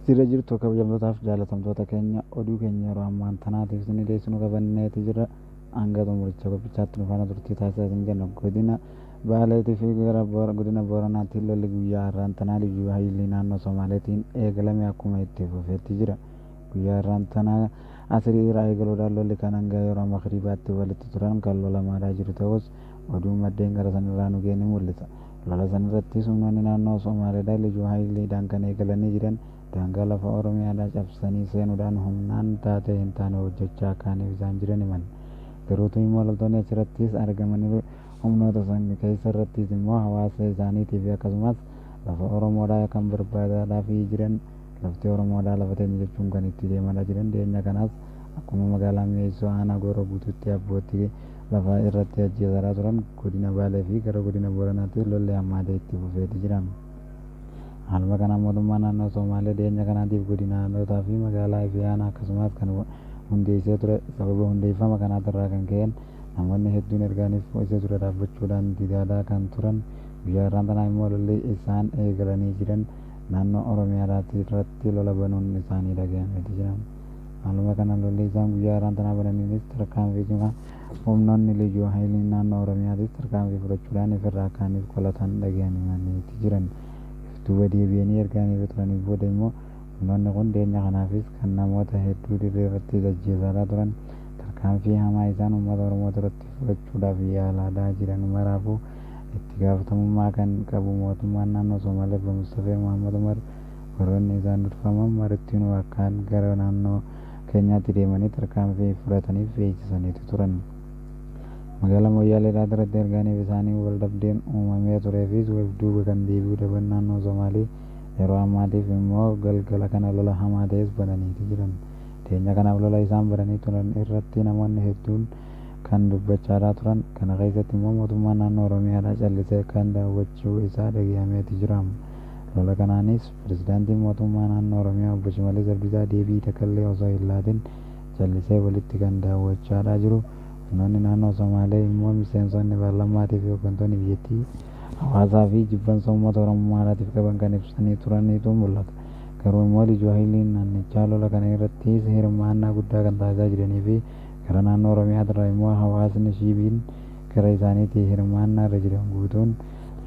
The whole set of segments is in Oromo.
Jira jirtu kabajamtootaaf jaalatamtoota keenya, oduu keenya yeroo ammaan tanaatiif isin dhiyeessinu qabanneeti jira. Hanga xumuricha qophichaatti nu faana turtii taasisaa isin jenna. Godina Baaleetii fi gara godina Booranaatti lolli guyyaa har'aan tanaa Liyyuu Haayilii naannoo Somaaleetiin eegalame akkuma itti fufeetti jira. Guyyaa har'aan tanaa asirii irraa eegaluudhaan lolli kan hanga yeroo makriibaatti walitti turan kan lolamaadhaa jiru ta'us oduun maddeen gara sanirraa nu ga'e ni mul'isa. Lola sanirrattis humnoonni naannoo Somaaleedhaa Liyyuu Haayiliidhaan kan eegalanii jiran daangaa lafa Oromiyaadhaa cabsanii seenuudhaan humnaan taatee hin taane hojjechaa akkaaniif isaan jiran himan. Garuutu immoo loltoonni achirrattis argamanii humnoota san keessa irrattis immoo hawaasa isaaniitii fi akkasumas lafa Oromoodhaa kan barbaadaadhaa fi jiran, lafti Oromoodhaa lafa teenya jechuun kan itti deemaa jiran. Dhiyeenya kanaas akkuma magaalaa Mi'eessoo aanaa Gooroo guutuutti abbootii lafaa irratti ajjeesaa turan, godina Baalee fi gara godina Booranaatti lolli hammaatee itti fufeeti jira. Haaluma kanaan mootummaa naannoo Somaalee dhiyeenya kanaatiif godinaalee fi magaalaa Ifiyaanaa akkasumas kan hundeessee ture, sababa hundeeffama kanaatirraa kan ka'een namoonni hedduun ergaaniif isa dura dhaabbachuudhaan didaadhaa kan turan, guyyaa har'aan tanaa immoo lolli isaan eegalanii jiran naannoo Oromiyaadhaatti irratti lola banuun isaanii dhagahameeti jira. Haaluma kanaan lolli isaan guyyaa har'aan tanaa bananiinis tarkaanfii cimaa humnoonni Liyyuu Haayiliin naannoo Oromiyaatis tarkaanfii fudhachuudhaan ifirraa kaaniif qolatan dhagahamaniiti jiran. Duuba deebi'anii ergaanii turanii booda immoo humnoonni kun dhiyeenya kanaafis kan namoota hedduu dirree irratti ajjeesaa turan, tarkaanfii hamaa isaan uummata Oromoo irratti fudhachuudhaaf yaalaadhaa jiran maraafuu itti gaafatamummaa kan qabu mootummaan naannoo Somaalee Obbo Mustafee Muhammad Umar warroonni isaan durfaman marittinuu akkaan gara naannoo keenyaatti deemanii tarkaanfii fudhataniif beeksisaniitu turan. Magaalaa Moyyaaleedhaa irratti ergaaniif isaanii wal dhabdeen uumamee tureefis duuba kan deebi'uu dhaban naannoo Somaalii yeroo ammaatiif immoo galgala kana lola hamaa ta'es bananiiti jiran. Dhiyeenya kanaaf lola isaan bananii turan irratti namoonni hedduun kan dubbachaadhaa turan. Kana keessatti immoo mootummaan naannoo Oromiyaadhaa callisee kan daawwachuu isaa dhagahameeti jira. Lola kanaanis pirezidaantiin mootummaa naannoo Oromiyaa Obbo Shimallis Abdiisaa deebii takkallee osoo hin laatin callisee walitti kan daawwachaadhaa jiru. Humnoonni naannoo Somaalee immoo miseensonni paarlaamaatii fi hooggantoonni biyyattii hawaasaa fi jibbansa uummata Oromoodhaatiif qaban kan ibsanii turaniitu mul'ata. Garuu immoo Liyyuu Haayiliin naannichaa lola kana irrattis hirmaannaa guddaa kan taasisaa jiranii fi gara naannoo Oromiyaatirraa immoo hawaasni shiibiin gara isaaniitii hirmaannaa irra jiran guutuun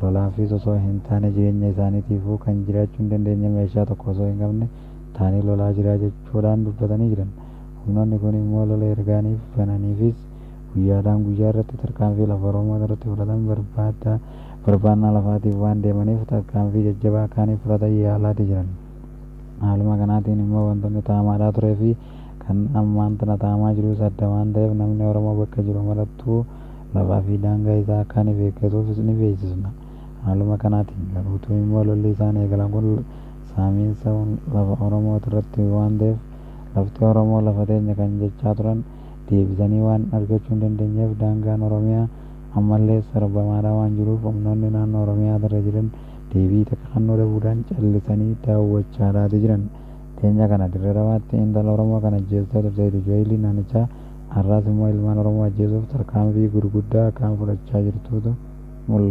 lolaafis osoo hin taane jireenya isaaniitiifuu kan jiraachuu hin dandeenye meeshaa tokko osoo hin qabne taanii lolaa jiraa jechuudhaan dubbatanii jiran. Humnoonni kun immoo lola ergaaniif bananiifis guyyaadhaan guyyaa irratti tarkaanfii lafa Oromoo irratti fudhatan barbaannaa lafaatiif waan deemaniif tarkaanfii jajjabaa kaaniif fudhatan yaalaati jiran. Haaluma kanaatiin immoo wantoonni taamaadhaa turee fi kan ammaan tana taamaa jirus adda waan ta'eef namni Oromoo bakka jiru marattuu lafaa fi daangaa isaa akka inni eeggatuufis ni beeksisna. Haaluma kanaatiin garuutuu immoo lolli isaan eegalan kun saamiinsa lafa Oromoo irratti waan ta'eef lafti Oromoo lafa teenya kan jechaa turan deebisanii waan argachuu hin dandeenyeef daangaan Oromiyaa ammallee sarbamaadhaa waan jiruuf humnoonni naannoo Oromiyaa irra jiran deebii takka kennuu dhabuudhaan callisanii daawwachaadhaati jiran. Dhiyeenya kana Dirree Dawaatti intala Oromoo kan ajjeestee turte Liyyuu Haayiliin naannichaa har'aas immoo ilmaan Oromoo ajjeesuuf tarkaanfii gurguddaa kan fudhachaa jirtutu mul'ata.